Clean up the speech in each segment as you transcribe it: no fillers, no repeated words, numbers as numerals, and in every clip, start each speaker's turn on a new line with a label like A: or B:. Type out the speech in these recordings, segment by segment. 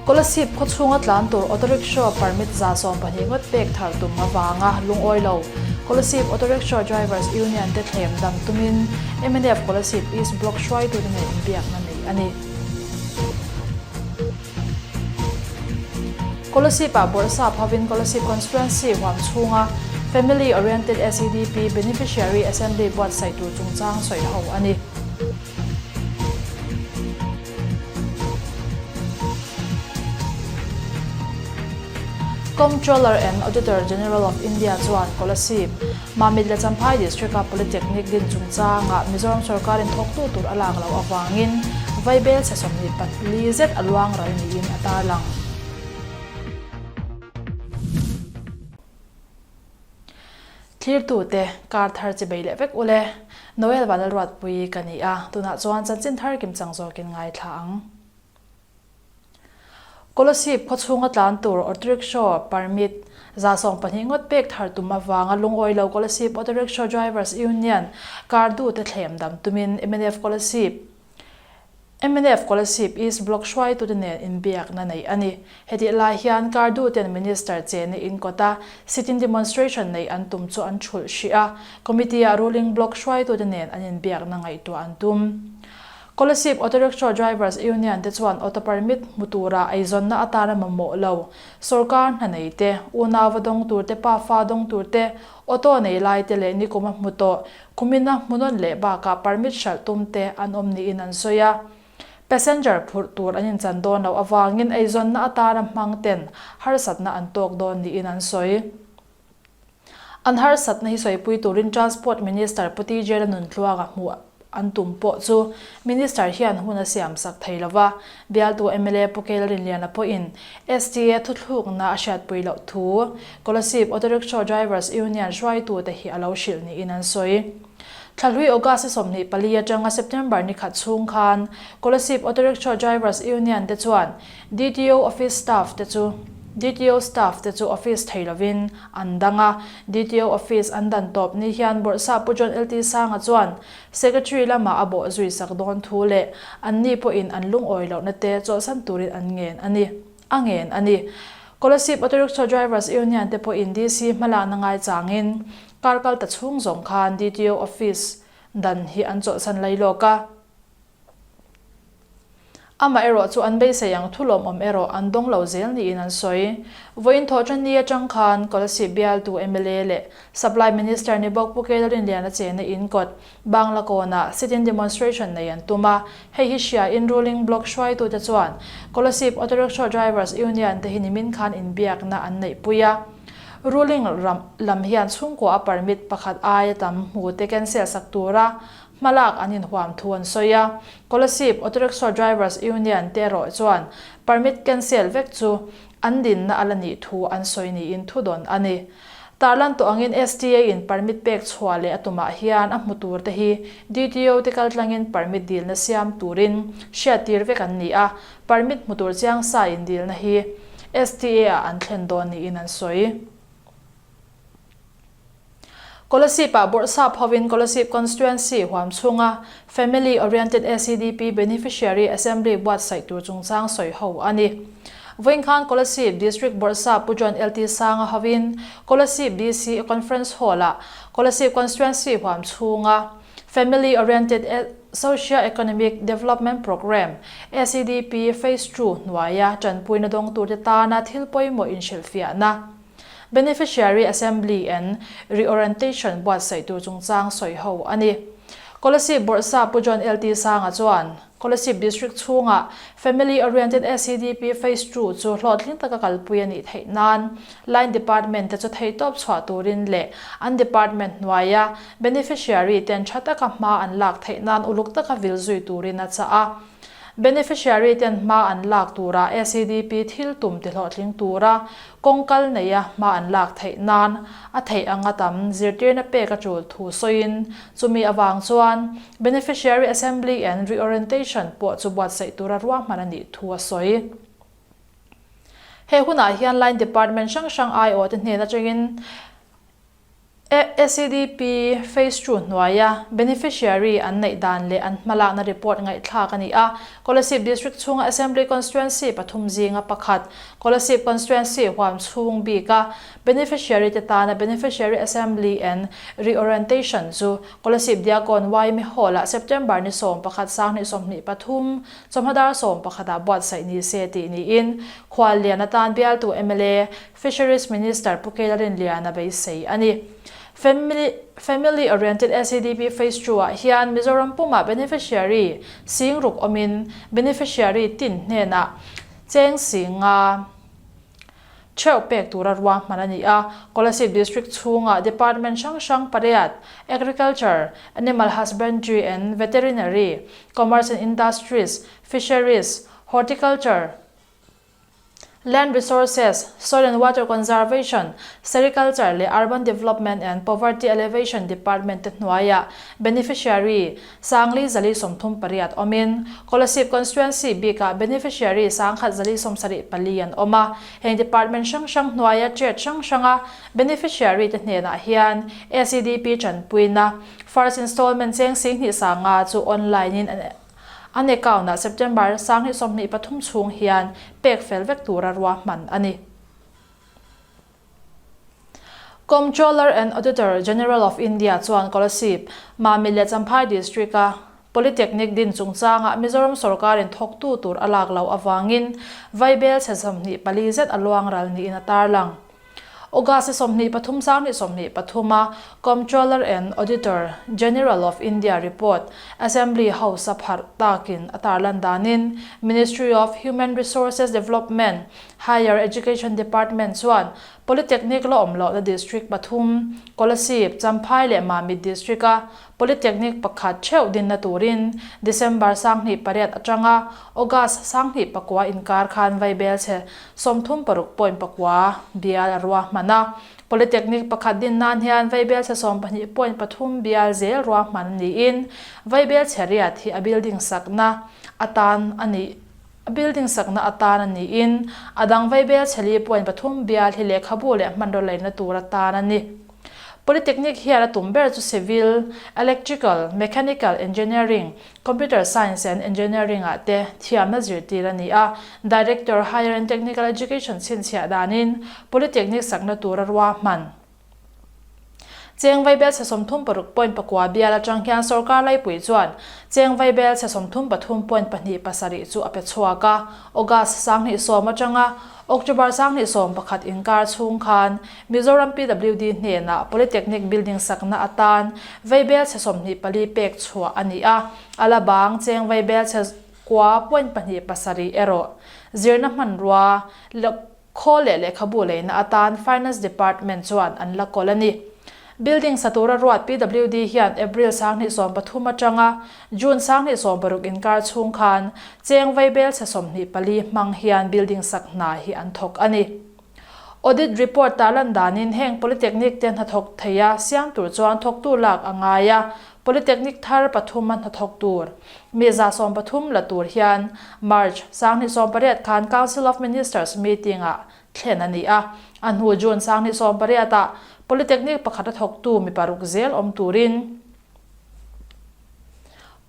A: Kolasib khaw chhunga tlan tur auto rickshaw permit 12% ngawt pek thar tum avanga lungawi lo Kolasib Auto Rickshaw Drivers Union te thlem dam tumin mnf Kolasib East Block hruaitute nen inbiakna nei a ni. Kolasib-ah bawrhsap hovin Kolasib Constituency huam chhunga Family Oriented SEDP Beneficiary Assembly buatsaih tur chungchang sawi ho a ni. Comptroller and Auditor General of India chuan Kolasib, Mamit leh Champhai District-a Polytechnic din chungchangah Mizoram sorkarin thawktu tur a lak loh avangin vaibel chhe 24 zet a luang ral niin a tarlang. Thlirtute, kar thar chi bei leh vek ule. Noel Vanlalruatpui ka ni a, tunah chuan chanchin thar kimchang zawkin ngaithla ang. Kolasib khaw chhunga tlan tur auto rickshaw permit 12% ngawt pek thar tum avanga lungawi lo Kolasib Auto Rickshaw Drivers Union kar duhte thlem dam tumin mnf Kolasib mnf Kolasib East Block hruaitute nen inbiakna neih a ni. Hetih lai hian kar duhten Minister chena inkawta sit-in demonstration neih an tum chu an thulh hrih a, Committee-ah ruling block hruaitute nen an inbiakna ngaihtuah an tum. Kolasib Auto Rickshaw Drivers Union te chuan auto permit hmu tura eizawnna atana mamawh lo, sorkar hna nei te, unauva dawng tur te, pafa dawng tur te, auto nei lai te leh nikuma hmu tawh, kumina hmunawn leh bakah permit hralh tum te an awm niin an sawi a. Passenger phurh tur an inchan dawn loh avangin eizawnna atana hmang ten harsatna an tawk dawn niin an sawi. An harsatna hi sawipui turin Transport Minister Pu TJ Lanuntluanga hmuh an tum pawh chu Minister hian hun a siamsak thei lo va, bialtu mla Pu Kela Rinliana pawhin STA thuthlukna a hriatpui loh thu Kolasib Auto Rickshaw Drivers Union hruaitute hi a lo hrilh niin an sawi. Thlahlui August 24 atanga September ni khat chhung khan Kolasib Auto Rickshaw Drivers Union te chuan DTO Office staff te chu DTO staff te chu office thei lovin an dang a, DTO office an dan tawp ni hian Bawrhsap Pu John LT Sanga chuan Secretary lamah a bawh zui sak dawn thu leh anni pawhin an lungawi lohna te chawlhsan turin an ngen a ni a ngen a ni. Kolasib Auto Rickshaw Drivers Union te pawhin DC hmalakna ngaichangin kar kal ta chhung zawng khan DTO office dan hi an chawlhsan lai lawk a. Amaherawh chu an beisei ang thu lawmawm erawh an dawng lo zel niin an sawi. Vawiin thawhṭanni aṭang khan Kolasib bialtu mla leh Supply Minister ni bawk Pu Kela Rinliana chena in kawt Bangla kawnah sit-in demonstration nei an tum a, hei hi hriain ruling bloc hruaitute chuan Kolasib Auto Rickshaw Drivers Union te hi nimin khan inbiakna an neihpui a. Ruling lam hian chhungkua a permit pakhat aia tam hmute cancel sak tura Hmalak an inhuam thu an sawi a, Kolasib Auto Rickshaw Drivers Union te erawh chuan permit cancel vek chu an dinna a la nih thu an sawi niin thu dawn a ni. Tarlan tawh angin STA in permit pek chhuah leh a tumah hian a hmu tur te hi DTO te kaltlangin permit dilna siam turin hriattir vek an ni a, permit hmu tur chiang sa in dilna hi STA ah an thlen dawn niin an sawi. Kolasib-ah bawrhsap hovin Kolasib Constituency huam chhunga Family Oriented SEDP Beneficiary Assembly buatsaih tur chungchang sawi ho a ni. Vawiin khan Kolasib District Bawrhsap Pu John LT Sanga hovin Kolasib DC Conference Hall-ah Kolasib Constituency huam chhunga Family Oriented Socio-Economic Development Programme, SEDP, Phase Two hnuaia tanpuina dawng turte tana thil pawimawh inhrilhfiahna, Beneficiary Assembly and Reorientation buatsaih tur chungchang sawi ho a ni. Kolasib Bawrhsa Pu John LT Sanga chuan Kolasib District chhungah Family Oriented SEDP Phase Two chu hlawhtling taka kalpui a nih theih nan Line Department te chu theihtawp chhuah turin leh an department hnuaia beneficiary ten tha taka hma an lak theih nan uluk taka vil zui turin a chah a. Beneficiary ten hma an lak tura SEDP thil tum ti hlawhtling tura kawng kal neia hma an lak theih nan a theih anga tam zirtirna pek a tul thu sawiin chumi avang chuan Beneficiary Assembly and Reorientation pawh chu buatsaih tura ruahman a nih thu a sawi. He hunah hian Line Department hrang hrang aiawhte hnen atangin. SEDP Phase Two hnuaia beneficiary an neih dan leh an hmalakna report ngaihthlak a ni a. Kolasib District chhunga Assembly Constituency pathum zinga pakhat, Kolasib Constituency huam chhung bika beneficiary te tana Beneficiary Assembly and Reorientation chu Kolasib Diakon Yma Hall-ah September ni 11 2023 chawhma dar 11 ah buatsaih ni se tih niin Khuallian atan bialtu mla Fisheries Minister Pu Kela Rinliana beisei a ni. Family Family Oriented SEDP Phase Two ah hian Mizoram pumah beneficiary sing ruk awmin beneficiary tin hnenah cheng singa theuh pek tura ruahman a ni a. Kolasib District chhungah Department hrang hrang pariat, Agriculture, Animal Husbandry and Veterinary, Commerce and Industries, Fisheries, Horticulture, Land Resources, Soil and Water Conservation, Sericulture leh Urban Development and Poverty Alleviation Department te hnuaiah beneficiary Sangli 438 awmin, Kolasib Constituency bikah beneficiary 1174 an awm a. Heng department hrang hrang hnuaia trade hrang hranga beneficiary te hnenah hian SEDP tanpuina first installment cheng 25,000 chu online in an An account-ah September 2023 chhung hian pek fel vek tura ruahman a ni. Comptroller and Auditor General of India chuan Kolasib, Mamit leh Champhai District-a Polytechnic din chungchangah Mizoram sawrkarin thawktu tur a lak loh avangin vaibel chhe 24 zet a luang ral niin a tarlang. August 23 2023 a Comptroller and Auditor General of India report Assembly House a pharh takin a tarlan danin Ministry of Human Resources Development, Higher Education Department chuan Polytechnic la awm lohna district pathum, Kolasib, Champhai leh Mamit district-a Polytechnic pakhat theuh dinna turin December 28 atanga August 29 inkar khan vaibel chhe 36.9 bial a ruahman a. Polytechnic pakhat din nan hian vaibel chhe 12.3 bial zel ruahman a niin vaibel chhe riat hi a building sakna atan a nih a building sakna atan a niin a dang vaibel chhe 4.3 bial hi lehkhabu leh hmanraw leina tur atan a ni. Polytechnic hian a tum ber chu Civil, Electrical, Mechanical Engineering, Computer Science and Engineering ah te thiamna zirtir a ni a. Director Higher and Technical Education chhinchhiah danin Polytechnic sakna tura ruahman Cheng Vaibel chhe 36.9 bial atang hian sorkar laipui chuan Cheng Vaibel chhe 33.27 chu a pe chhuak a. August 2010 atanga October 2011 inkar chhung khan Mizoram PWD hnenah Polytechnic building sakna atan vaibel chhe 24 pek chhuah a ni a, a la bang cheng vaibel chhe 9.27 erawh zirna hmanrua khawl leh lehkhabu leina atan Finance Department chuan an la kawl a ni. Building sa tura ruat PWD hian April 2013 atanga June 2016 inkar chhung khan cheng vaibel chhe 24 hmang hian building sak hna hi an thawk a ni. Audit report tarlan danin heng Polytechnic te hnathawk theia siam tur chuan thawktu lak a ngai a, Polytechnic thar pathuma hnathawk tur mi 130 la tur hian March 2018 khan Council of Ministers meeting-ah thlen a ni a, a hnu June 2018-ah Polytechnic pakhata thawktu mi paruk zel awm turin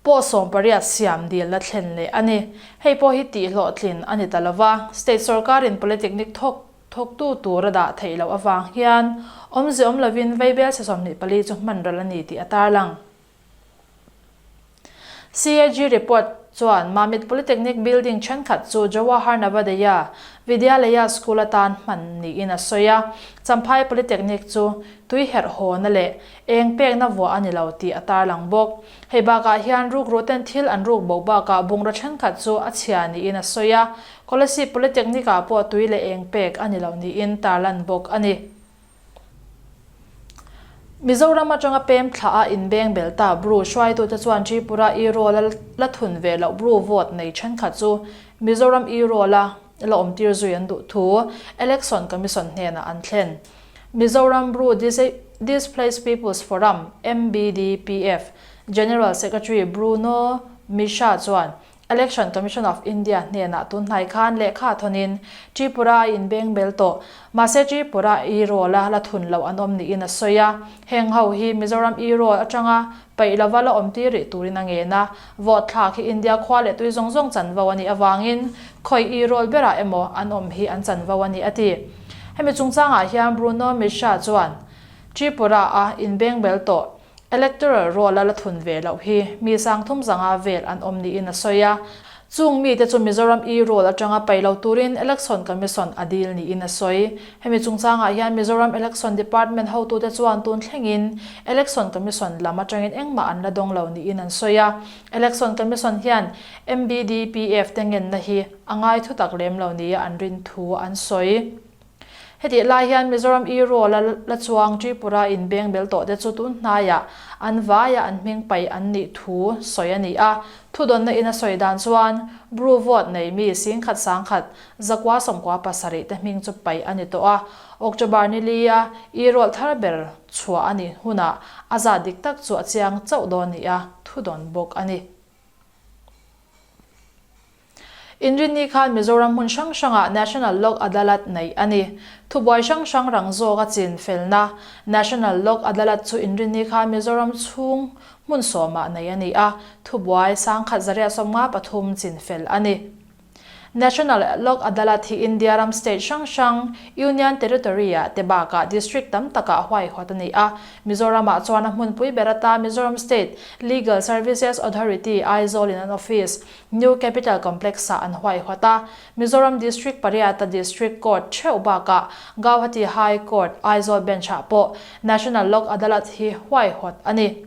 A: Pawh 18 siam dilna thlen leh a ni. Hei pawh hi tihhlawhtlin a ni ta lo va, state sorkarin Polytechnic thawk thawktu tur a dah theih loh avang hian awmze awm lovin vaibel chhe 24 chu hman ral a ni tih a tarlang. CAG report chuan Mamit Polytechnic building thenkhat chu Jawahar Navodaya Vidyalaya School atan hman niin a sawi a, Champhai Polytechnic chu tui herh hawna leh Eng pekna vuah a ni lo tih a tarlang bawk. Hei bakah hian rukru ten thil an ruk bo bakah bungraw thenkhat chu a chhia niin a sawi a, Kolasib Polytechnic ah pawh tui leh eng pek a ni lo niin tarlan bawk a ni. Mizoram atanga pem thla a inbeng bel ta Bru hruaitute chuan Tripura e-roll a la thun ve loh Bru vote nei thenkhat chu Mizoram e-roll a la awmtir zui an duh thu Election Commission hnenah an thlen. Mizoram Bru Displaced People's Forum, MBDPF, General Secretary Bruno Misha chuan. Election Commission of India hnenah tun hnai khan lehkha thawnin Tripura a inbeng bel tawh. Mahse Tripura e-roll a la thun loh an awm niin a sawi a. Heng ho hi Mizoram e-roll atanga paih lova la awm tir rih turin a ngen a. Vote thlak hi India khua leh tui zawng zawng chanvo a nih avangin khawi e-roll berah emaw an awm hi an chanvo a ni a ti. Hemi chungchangah hian Bruno Mishra chuan Tripura a inbeng bel tawh. Electoral roll a la thun ve loh hi mi sangthum zanga vel an awm niin a sawi a. Chung mite chu Mizoram e-roll atanga paih lo turin Election Commission a dil niin a sawi. Hemi chungchangah hian Mizoram Election Department hotute chuan tun thlengin Election Commission lam atangin engmah an la dawng lo niin an sawi a. Election Commission hian MBDPF te ngenna hi a ngai thutak lem lo nia an rin thu an sawi. Hetih lai hian Mizoram e-roll a la chuang Tripura inbeng bel tawh te chu tun hnaiah an vaia an hming paih an nih thu sawi a ni a. Thudawnna in a sawi dan chuan Bru vote nei mi singkhat sangkhat zakua sawmkua pasarih te hming chu paih a ni tawh a. October ni li a e-roll thar ber chhuah a nih hunah a zat dik tak chu a chiang chauh dawn ni a thudawn bawk a ni. Inrinni khan Mizoram hmun hrang hrangah National Lok Adalat neih a ni. Thubuai hrang hrang rang zawk a chin felna National Lok Adalat chu Inrinni khan Mizoram chhung hmun sawmah neih a ni a, thubuai sangkhat zariah 53 chin fel a ni. National Lok Adalat hi India ram state hrang hrang, Union Territory-ah te bakah district tam takah huaihawt a ni a, Mizoramah chuan a hmunpui ber ata Mizoram State Legal Services Authority, Aizawl-in an office, New Capital Complex-ah an huaihawt a, Mizoram District pariata District Court theuh bakah Gauhati High Court, Aizawl Bench-ah pawh National Lok Adalat hi huaihawt a ni.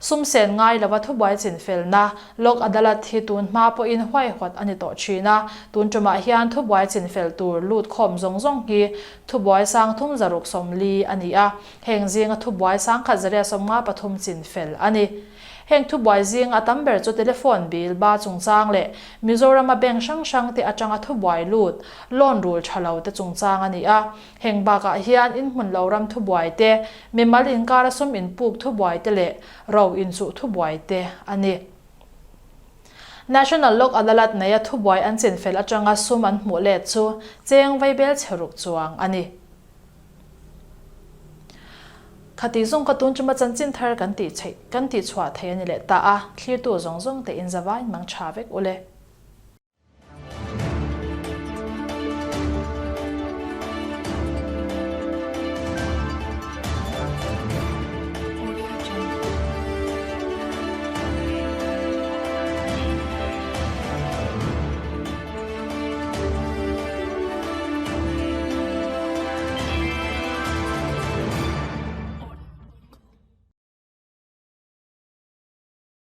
A: Sum sen ngai lova thubuai chinfelna Lok Adalat hi tun hma pawhin huaihawt a ni tawh thin a, tun tumah hian thubuai chinfel tur lut khawm zawng zawng hi thubuai sangthum 640 a ni a, heng zinga thubuai sangkhat 153 chinfel a ni. Heng thubuai zing a tam ber chu telephone bill ba chungchang leh Mizorama bank hrang hrang te atanga thubuai lut, loan rul tha lo te chungchang a ni a. Heng bakah hian inhmun lo ram thubuai te, mimal inkara sum inpuk thubuai te leh ro inchuh thubuai te a ni. National Lok Adalat neia thubuai an chinfel atanga sum an hmuh let chu cheng vaibel chhe ruk chuang a ni. Khati zawng ka tun chuma chanchin thar kan tih chheih kan tih chhuah thei a ni leh ta a, thlirtu zawng zawng te in zavain mang tha vek ule.